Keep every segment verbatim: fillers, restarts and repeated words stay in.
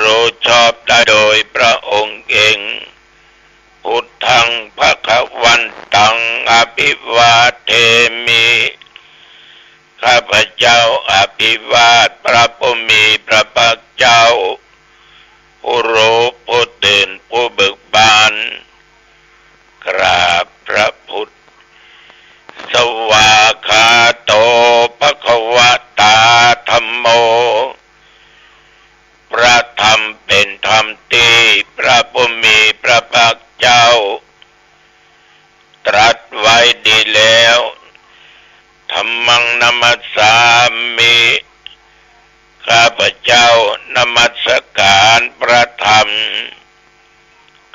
รู้ชอบได้โดยพระองค์เอง Buddhaṃ bhagavantaṃ abhivādemi ข้าพเจ้าอภิวาทพระผู้มีพระภาคเจ้า ผู้รู้ผู้ตื่นผู้เบิกบาน กราบพระพุทธ Svākkhāto bhagavatā dhammo พระธรรมเป็นธรรมตี้พระผู้มีพระภาคเจ้าตรัสไว้ดีแล้ว Dhammaṃ namassāmi ข้าพเจ้านมัสการพระธรรม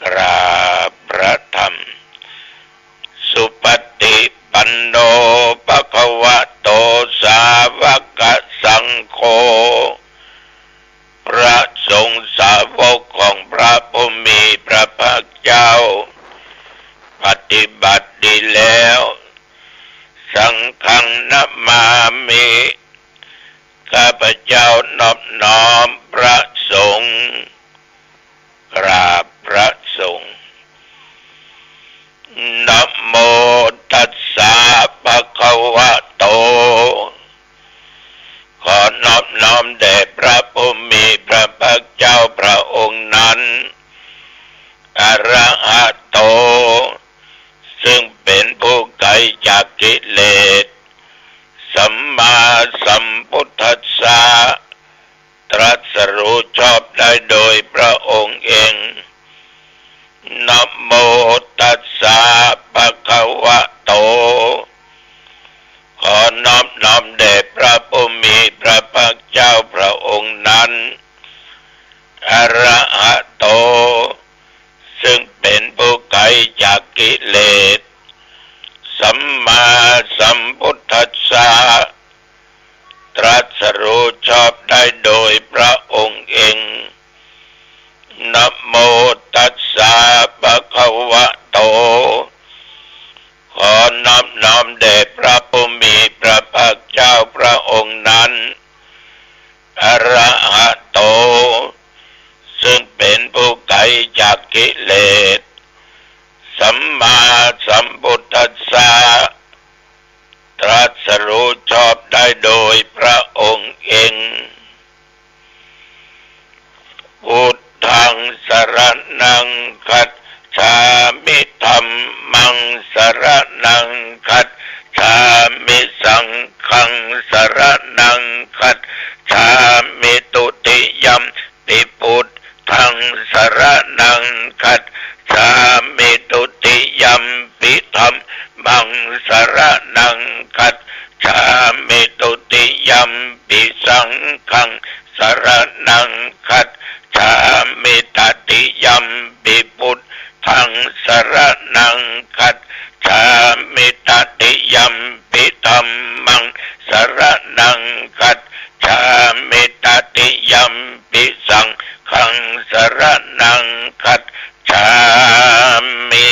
กราบพระธรรม Supaṭipanno bhagavato sāvakasaṅgho พระสงฆ์สาวกของพระผู้มีพระภาคเจ้า ปฏิบัติดีแล้ว Saṅghaṃ namāmi ข้าพเจ้านอบน้อมพระสงฆ์ กราบพระสงฆ์ Namo tassa bhagavato ขอนอบน้อมแด่พระผู้มีพระภาคเจ้าพระองค์นั้น Arahato ซึ่งเป็นผู้ไกลจากกิเลส Sammāsambuddhassa ตรัสรู้ชอบได้โดยพระองค์เอง Namo tassa bhagavato ขอนอบน้อมแด่พระผู้มีพระภาคเจ้าพระองค์นั้น Arahato ซึ่งเป็นผู้ไกลจากกิเลส Sammāsambuddhassa ตรัสรู้ชอบได้โดยพระองค์เอง Namo tassa bhagavato ขอนอบน้อมแด่พระผู้มีพระภาคเจ้าพระองค์นั้น Arahato ซึ่งเป็นผู้ไกลจากกิเลส Sammāsambuddhassa ตรัสรู้ชอบได้โดยพระองค์เอง Buddhaṃ saraṇaṃ gacchāmi. Dhammaṃ saraṇaṃ gacchāmi. Saṅghaṃ saraṇaṃ gacchāmi. Dutiyampi buddhaṃ saraṇaṃ gacchāmi. Dutiyampi dhammaṃ saraṇaṃ gacchāmi. Dutiyampi saṅghaṃ saraṇaṃ gacchāmi. Tatiyampi buddhaṃ saraṇaṃ gacchāmi. Tatiyampi dhammaṃ saraṇaṃ gacchāmi. Tatiyampi saṅghaṃ saraṇaṃ gacchāmi.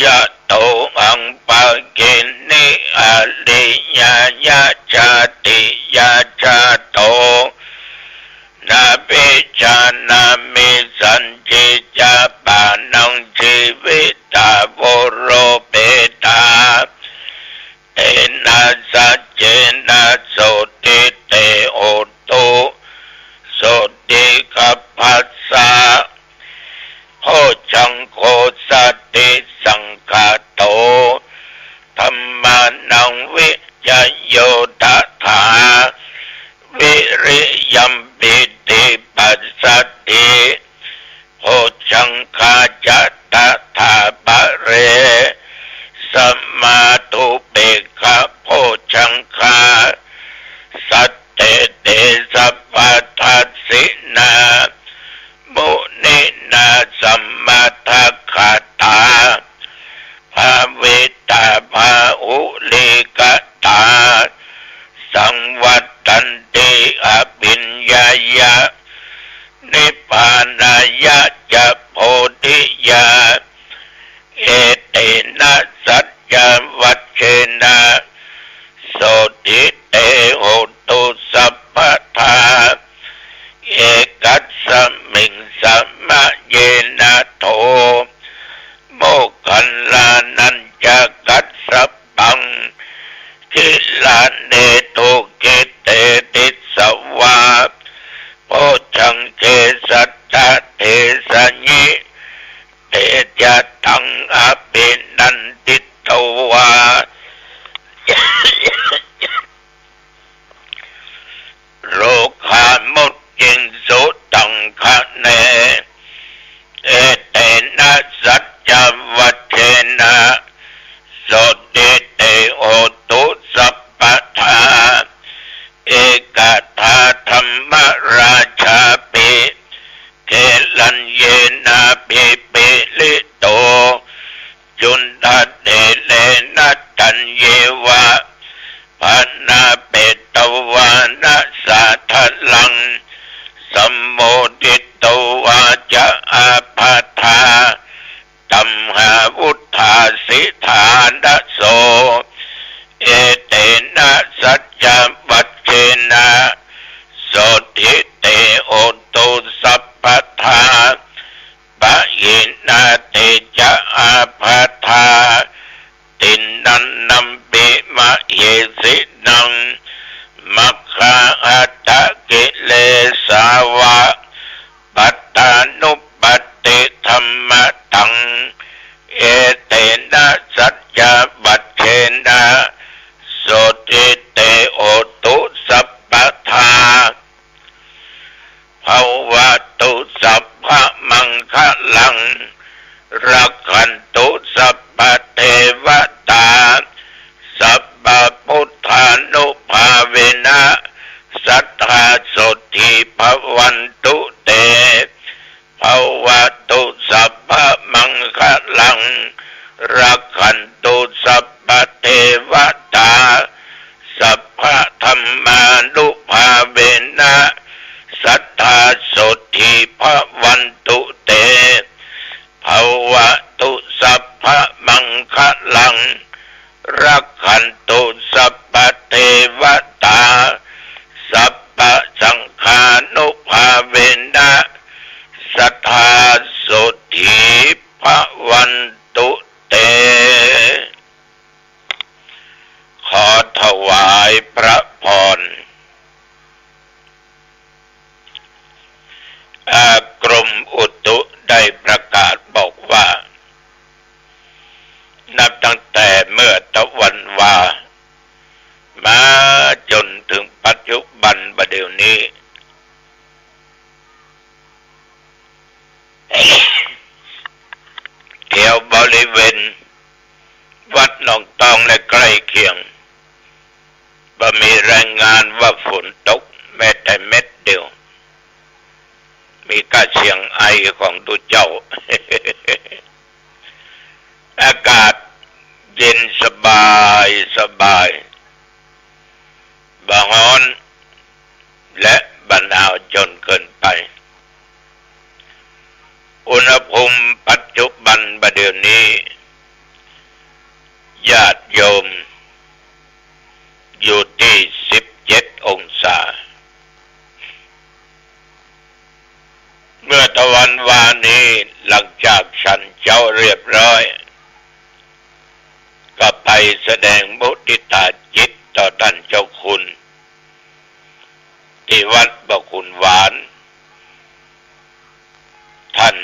Yato haṃ bhagini ariyāya jātiyā jāto, nābhijānāmi sañcicca pāṇaṃ jīvitā voropetā. Tena saccena sotthi te hotu, sotthi gabbhassa. Bojjhaṅgo satisaṅkhāto, dhammānaṃ vicayo tathā, viriyampīti passaddhi, bojjhaṅgā ca tathāpare, samādhupekkhabojjhaṅgā. Sattete sabbadassinā, muninā sammadakkhātā, bhāvitā bahulīkatā, saṃvattanti abhiññāya, nibbānāya ca bodhiyā. Etena saccavajjena, sotthi te hotu sabbadā. บ่าเดี่ยวนี้ แถวบริเวณวัดหนองตองและใกล้เคียง บ่มีรายงานว่าฝนตกแม้แต่เม็ดเดียว มีก้าเสียงไอของตุ๊เจ้า อากาศเย็นสบายสบาย บ่ฮ้อนและบ่หนาวจนเกินไป อุณหภูมิปัจจุบันบ่าเดี่ยวนี้ ญาติโยม อยู่ตี้สิบเจ็ดองศา เมื่อตะวันวานนี้หลังจากฉันเจ๊าเรียบร้อย ก็ไปแสดงมุทิตาจิตต่อต้านเจ้าคุณ ตี้วัดบ่าขุนหวาน ต้าน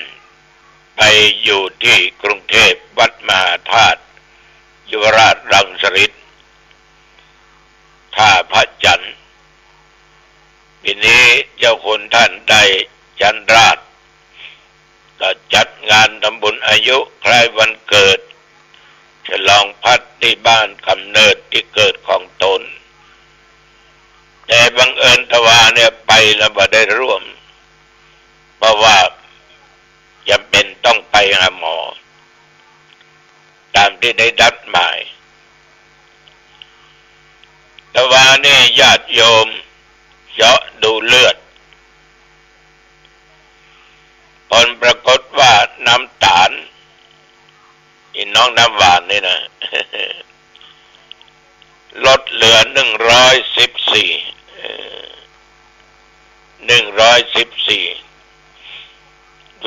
ไปอยู่ตี้กรุงเทพฯ วัดมหาธาตุ ยุวราชรังสฤๅษๅ ท่าพระจันทร์ ปี๋นี้เจ้าคุณต้านได้จันทราสน์ ก็จัดงานทำบุญอายุคล้ายวันเกิด ฉลองพระตี้บ้านกำเนิดตี้เกิดของตน แต่บังเอิญตะวาเนี่ยไปแล้วบ่ได้ร่วม เพราะว่าจ๋ำเป๋นต้องไปหาหมอ ต๋ามตี้ได้นัดหมาย ตะวานี่ญาติโยมเจาะดูเลือด ผลปรากฏว่าน้ำต๋าล อีน้องน้ำหวานนี่นะ ลดเหลือหนึ่งร้อยสิบสี่ เอ่อ หนึ่งร้อยสิบสี่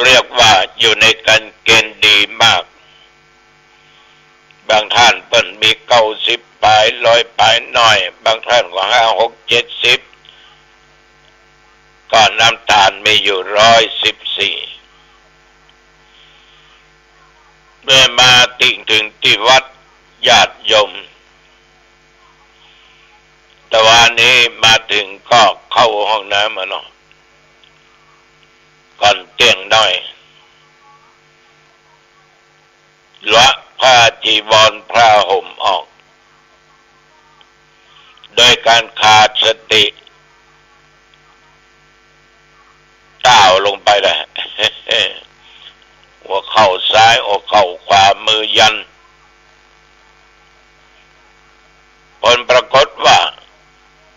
เรียกว่าอยู่ในเกณฑ์ดีมาก บางต้านเปิ้นมีเก้าสิบป๋าย ร้อยป๋ายหน้อย บางต้านก็ห้า หก เจ็ดสิบ ก็น้ำต๋าลมีอยู่ร้อยสิบสี่ เมื่อมาเถิงตี้วัดญาติโยม ตะวานี้มาเถิงก็เข้าห้องน้ำมาเนาะ ก่อนเตี้ยงหน้อย ละผ้าจีวรผ้าห่มออก โดยการขาดสติ ก้าวลงไปแหละ หัวเข่าซ้าย หัวเข่าขวา มือยัน ผลปรากฏว่า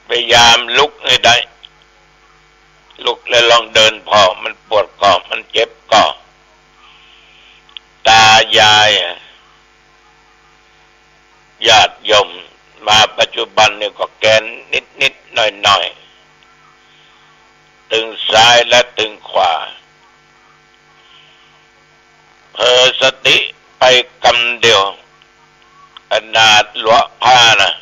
พยายามลุกหื้อได้ ลุกแล้วลองเดินผ่อ มันปวดก่อ มันเจ็บก่อ ตายาย ญาติโยม มาปัจจุบันนี่ก็แกนนิดๆ หน่อยๆ ตึงซ้ายและตึงขวา เผลอสติไปกำเดียว ขนาดละผ้านะ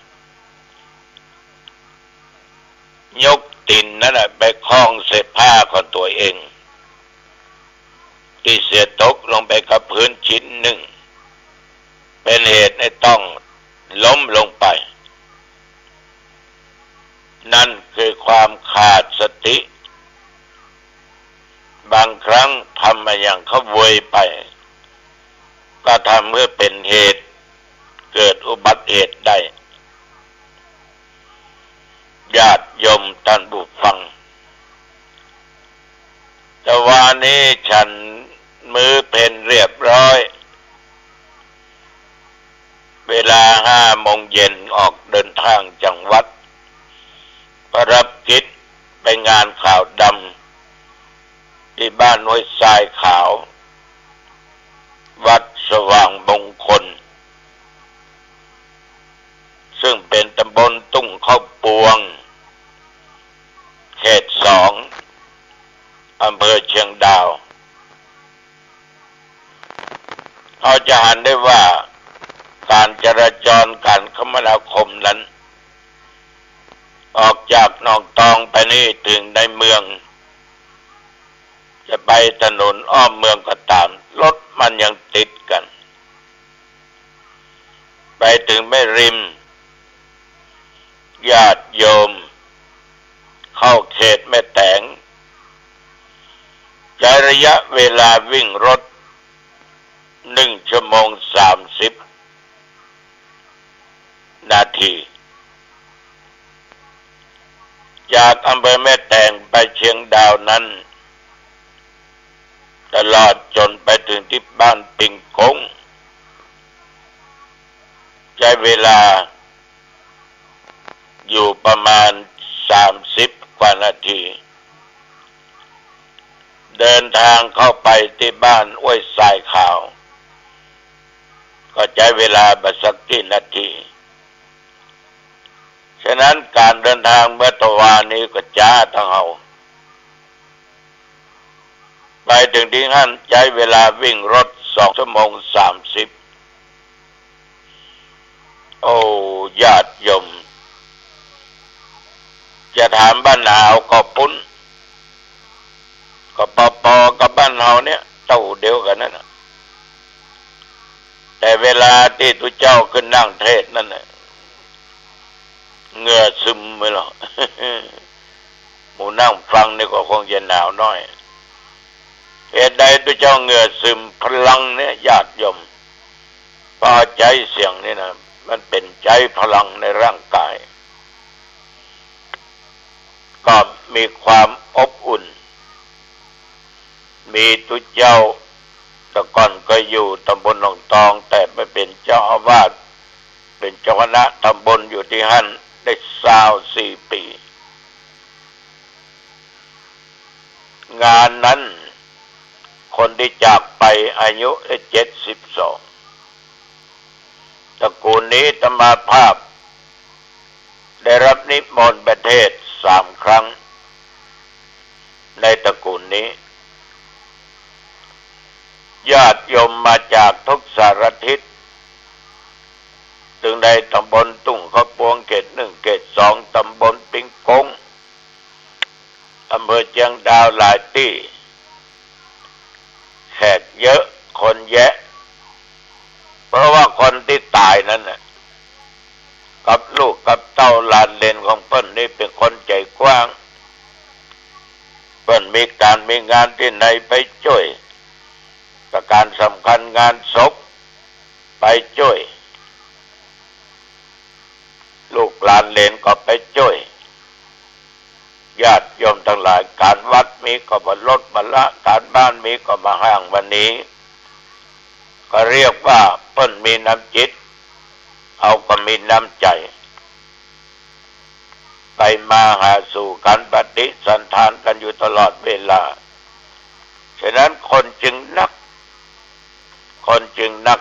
ยกตี๋นนั้นน่ะไปข้องใส่ผ้าของตั๋วเอง ตี้เสียตกลงไปกับพื้นชิ้นนึ่ง เป๋นเหตุหื้อต้องล้มลงไป นั่นคือความขาดสติ บางครั้งทำอะหยังขะเวยไป ก็ทำหื้อเป๋นเหตุเกิดอุบัติเหตุได้ ญาติโยมต้านผู้ฟัง ตะวานี้ฉันมื้อเพลเรียบร้อย เวลาห้าโมงเย็นออกเดินตางจากวัด ภารกิจไปงานขาวดำตี้บ้านห้วยทรายขาว วัดสว่างมงคล ซึ่งเป๋นตำบลทุ่งข้าวปวง เขตสอง อำเภอเชียงดาว เฮาจะหันได้ว่า ก๋านจราจร ก๋านคมนาคมนั้น ออกจากหนองตองไปนี่เถิงในเมือง จะไปถนนอ้อมเมืองก็ต๋าม รถมันยังติดกั๋น ไปเถิงแม่ริม ญาติโยม เข้าเขตแม่แตง ใจ๊ระยะเวลาวิ่งรถ หนึ่งชั่วโมงสามสิบนาที จากอำเภอแม่แตงไปเชียงดาวนั้น ตลอดจ๋นไปเถิงตี้บ้านปิงก๊ง ใจ๊เวลาอยู่ประมาณสามสิบกว่านาที เดินทางเข้าไปตี้บ้านอ้วยสายขาว ก็ใจ๊เวลาบ่สักกี่นาที ฉะนั้นก๋านเดินตางเมื่อตะวานี้ก็จ๊าตังเฮา ไปเถิงตี้หั้นใจ๊เวลาวิ่งรถสองชั่วโมงสามสิบ โอ้ ญาติโยม จะถามบ้านหนาวก็ปุ้น ก็ปอๆ กับบ้านเฮาเนี่ย เต้าเดียวกั๋นนั่นน่ะ แต่เวลาตี้ตุ๊เจ้าขึ้นนั่งเทศน์นั่นน่ะ เหงื่อซึมไปแล้ว หมู่นั่งฟังนี่ก็คงจะหนาวน้อย เหตุใดตุ๊เจ้าเหงื่อซึม พลังเนี่ย ญาติโยม เพราะใจ๊เสียงนี่นะ มันเป๋นใจ๊พลังในร่างก๋าย ก็มีความอบอุ่น มีตุ๊เจ้า แต่ก่อนก็อยู่ตำบลหนองตอง แต่ไปเป๋นเจ้าอาวาส เป๋นเจ้าคณะตำบลอยู่ตี้หั้นได้ซาวสี่ปี๋ งานนั้น คนตี้จากไปอายุได้เจ็ดสิบสอง ตระกู๋นนี้อาตมาภาพได้รับนิมนต์ไปเทศน์สามครั้ง ในตระกู๋นนี้ ญาติโยมมาจากทุกสารทิศ ตึงในตำบลตุ้งข้าวปวง เขตหนึ่ง เขตสอง ตำบลปิงก๊ง อำเภอเจียงดาวหลายตี้ แขกเยอะ คนแยะ เพราะว่าคนตี้ต๋ายนั้นน่ะ กับลูกกับเต้าหลานเหลนของเปิ้นนี่เป๋นคนใจ๋กว้าง เปิ้นมีก๋านมีงานตี้ไหนไปจ้วย ประก๋านสำคัญงานศพไปจ้วย ลูกหลานเหลนก็ไปจ้วย ญาติโยมตังหลาย ก๋านวัดมีก็บ่ลดบ่ละ ก๋านบ้านมีก็บ่ฮ้างบ่หนี ก็เรียกว่าเปิ้นมีน้ำจิต เฮาก็มีน้ำใจ๋ ไปมาหาสู่กั๋น ปฏิสันถานกั๋นอยู่ตลอดเวลา ฉะนั้นคนจึงนัก คนจึงนัก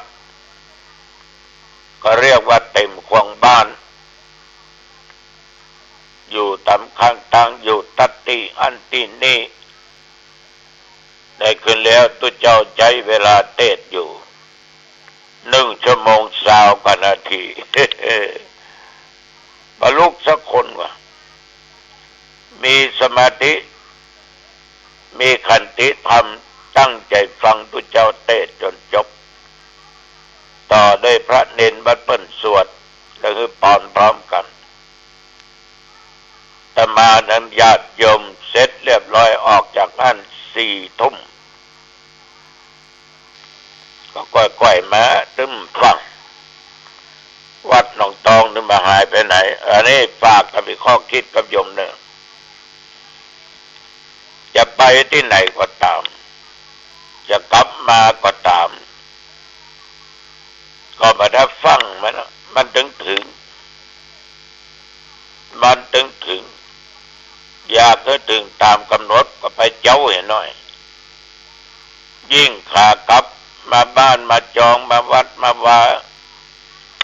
ก็เรียกว่าเต๋มขวางบ้าน อยู่ต๋ามข้างตาง อยู่ตั๊ดตี้อั้นตี้นี่ ได้ขึ้นแล้ว ตุ๊เจ้าใจ๊เวลาเตศน์อยู่ หนึ่งชั่วโมงซาวกว่านาที บ่ลุกสักคนว่า มีสมาธิ มีขันติธรรม ตั้งใจ๋ฟังตุ๊เจ้าเตศน์จ๋นจบ ต่อด้วยพระเณรวัดเปิ้นสวด แล้วหื้อปอนพร้อมกั๋น อาตมานั้นญาติโยมเสร็จเรียบร้อย ออกจากหั้นสี่ทุ่ม ก็ก้อยๆ มาตึ้มฟัง วัดหนองตองนี่บ่หายไปไหน อันนี้ฝากกั๋นเป๋นข้อคิดกับโยมเน่อ จะไปตี้ไหนก็ต๋าม จะกลับมาก็ต๋าม ก็บ่ได้ฟังมันน่ะ มันตึงเถิง มันตึงเถิง อยากหื้อเถิงต๋ามก๋ำหนดก็ไปเจ๊าหื้อหน่อย ยิ่งขากลับมาบ้านมาจองมาวัดมาวา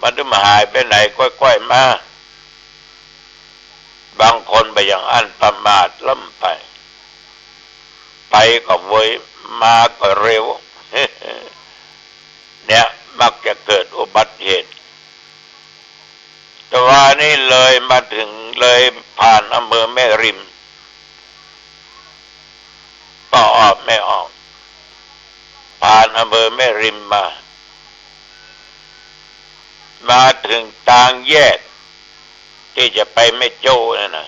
มันตึงบ่หายไปไหน ก้อยๆ มา บางคนบ่อย่างอั้นประมาทล้ำไป ไปก็เวย มาก็เร็ว เนี่ย มักจะเกิดอุบัติเหตุ ตะวานี้เลยมาเถิง เลยผ่านอำเภอแม่ริม ก็ออก ไม่ออก ผ่านอำเภอแม่ริมมา มาเถิงตางแยกตี้จะไปแม่โจ้นั่นน่ะ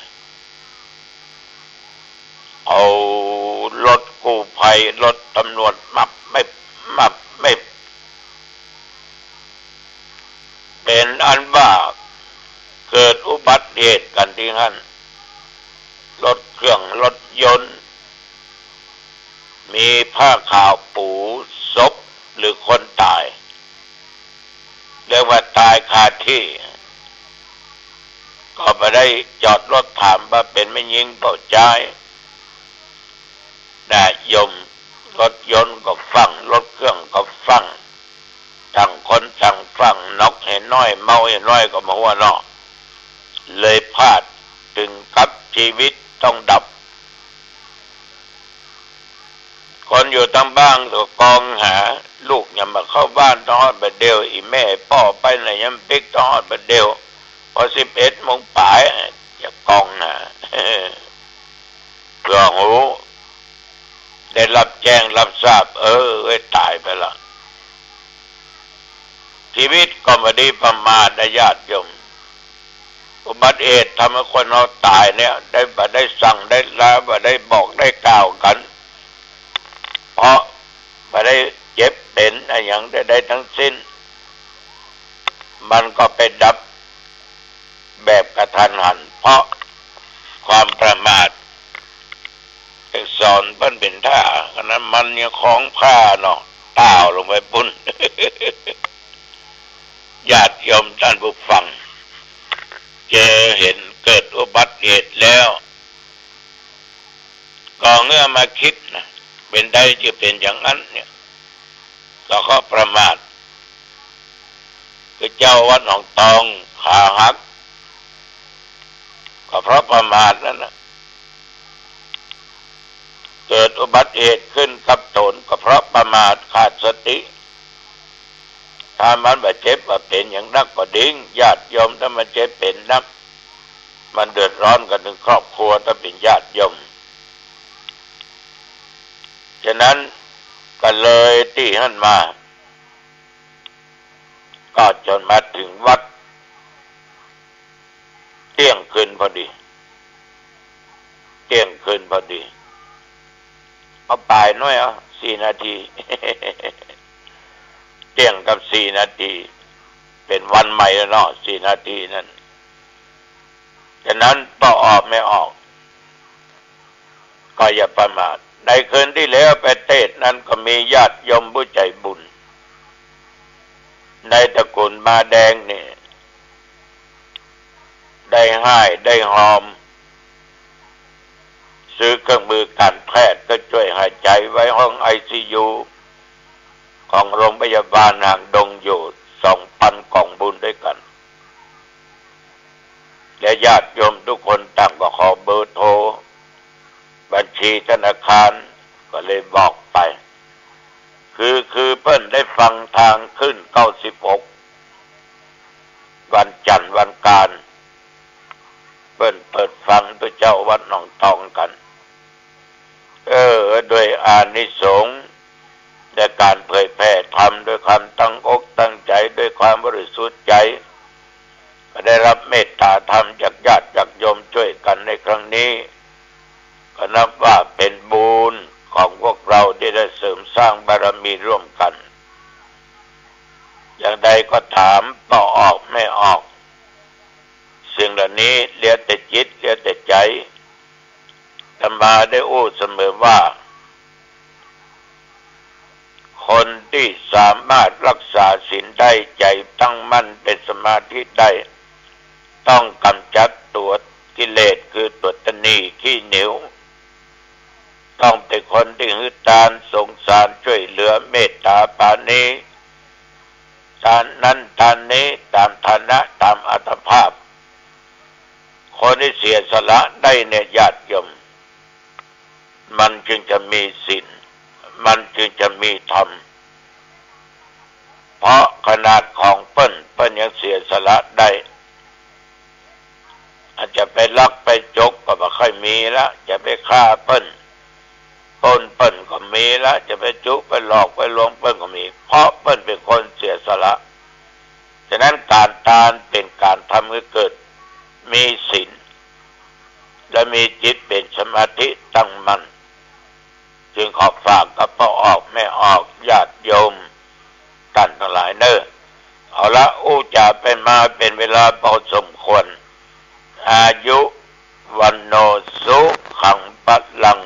กู้ภัย รถตำรวจ มับไม่ มับไม่ เป๋นอันว่าเกิดอุบัติเหตุกั๋นตี้หั้น รถเครื่อง รถยนต์ มีผ้าขาวปู๋ศพหรือคนต๋าย เรียกว่าต๋ายคาตี้ ก็บ่ได้จอดรถถามว่าเป๋นแม่ญิงเป๋นจาย ญาติโยม รถยนต์ก็ฟั่ง รถเครื่องก็ฟั่ง ต่างคนต่างฟั่ง นกเหียน้อย เมาเหียน้อยก็บ่ฮู้เนาะ เลยพลาดเถิงกับจีวิตต้องดับ คนอยู่ตังบ้านก็กองหา ลูกยังบ่เข้าบ้าน ต้องฮอดบ่าเดี่ยว อี่แม่ป้อไปไหนยังปิ๊ก ต้องฮอดบ่าเดี่ยว พอสิบเอ็ดโมงป๋าย จะกองหา เปื้อฮู้ ได้ฮับแจ้งฮับทราบ เออ เอ้ย ต๋ายไปละ จีวิตก็บ่ดีประมาทนะญาติโยม อุบัติเหตุทำหื้อคนเฮาต๋ายเนี่ย ได้บ่ได้สั่งได้ลา บ่ได้บอกได้กล่าวกั๋น เพราะบ่ได้เจ็บเป๋นอะหยังใดๆ ตึงสิ้น มันก็ไปดับแบบกะทันหัน เพราะความประมาท สอนเปิ้นเป๋นท่า อันนั้นมันยังของผ้าเนาะ ต้าวลงไปปุ้น ญาติโยมต้านผู้ฟัง เจอหันเกิดอุบัติเหตุแล้ว ก็เงื้อมาคิดนะ เป๋นใดจะเป๋นอย่างนั้นเนี่ย ก็เพราะประมาท คือเจ้าวัดหนองตองขาหัก ก็เพราะประมาทนั่นนะ เกิดอุบัติเหตุขึ้นกับต๋นก็เพราะประมาทขาดสติ ถ้ามันบ่เจ็บบ่เป๋นอย่างนักก็ดี ญาติโยม ถ้ามันเจ็บเป๋นนัก มันเดือดร้อนกั๋นเถิงครอบครัว ถ้าเป๋นญาติโยม ฉะนั้นก็เลยตี้หั้นมา ก็จ๋นมาเถิงวัด เตี้ยงคืนพอดี เตี้ยงคืนพอดี เอาป๋ายหน้อย เอาสี่นาที เตี้ยงกับสี่นาที เป๋นวันใหม่แล้วเนาะ สี่นาทีนั้น ฉะนั้นป้อออกแม่ออก ก็อย่าประมาท ในคืนตี้แล้วไปเตศน์นั้นก็มีญาติโยมผู้ใจ๋บุญ ในตระกูลมาแดงนี่ ได้ฮ่ายได้ฮอม ซื้อเครื่องมือก๋านแพทย์ เครื่องช่วยหายใจ๋ไว้ห้องไอซียู ของโรงพยาบาลหางดงอยู่สองปันก๋องบุญด้วยกั๋น และญาติโยมทุกคนต่างก็ขอเบอร์โทร บัญชีธนาคาร ก็เลยบอกไป คือ คือเปิ้นได้ฟังตางขึ้นเก้าสิบหก วันจันทร์วันก๋าน เปิ้นเปิดฟังตุ๊เจ้าวัดหนองตองกั๋น เออ ด้วยอานิสงส์ในก๋านเผยแผ่ธรรม ด้วยความตั้งอกตั้งใจ๋ ด้วยความบริสุทธิ์ใจ๋ ก็ได้ฮับเมตต๋าธรรมจากญาติจากโยมช่วยกั๋นในครั้งนี้ ก็นับว่าเป๋นบุญของพวกเราที่ได้เสริมสร้างบารมีร่วมกั๋น อย่างใดก็ต๋าม ป้อออกแม่ออก สิ่งเหล่านี้เหลือแต่จิต เหลือแต่ใจ๋ อาตมาได้อู้เสมอว่า คนตี้สามารถฮักษาศีลได้ ใจ๋ตั้งมั่นเป๋นสมาธิได้ ต้องก๋ำจัดตั๋วกิเลส คือตั๋วตะหนี่ขี้เหนียว ต้องเป๋นคนตี้หื้อตาน สงสาร ช่วยเหลือ เมตต๋าปราณี ตานนั้นตานนี้ ต๋ามฐานะ ต๋ามอัตภาพ คนตี้เสียสละได้เนี่ยญาติโยม มันจึงจะมีศีล มันจึงจะมีธรรม เพราะขนาดของเปิ้น เปิ้นยังเสียสละได้ อาจจะไปลักไปจกก็บ่ค่อยมีละ จะไปฆ่าเปิ้น ปล้นเปิ้นก็มีละ จะไปจุไปหลอกไปลวงเปิ้นก็มี เพราะเปิ้นเป๋นคนเสียสละ ฉะนั้นก๋านตานเป๋นก๋านทำหื้อเกิดมีศีล และมีจิตเป๋นสมาธิตั้งมั่น จ จึงขอฝากกับป้อออกแม่ออกญาติโยมต้านตังหลายเน่อ เอาละ อู้จ๋าไปมาเป๋นเวลาพอสมควร อายุ วัณโณ สุขัง พลัง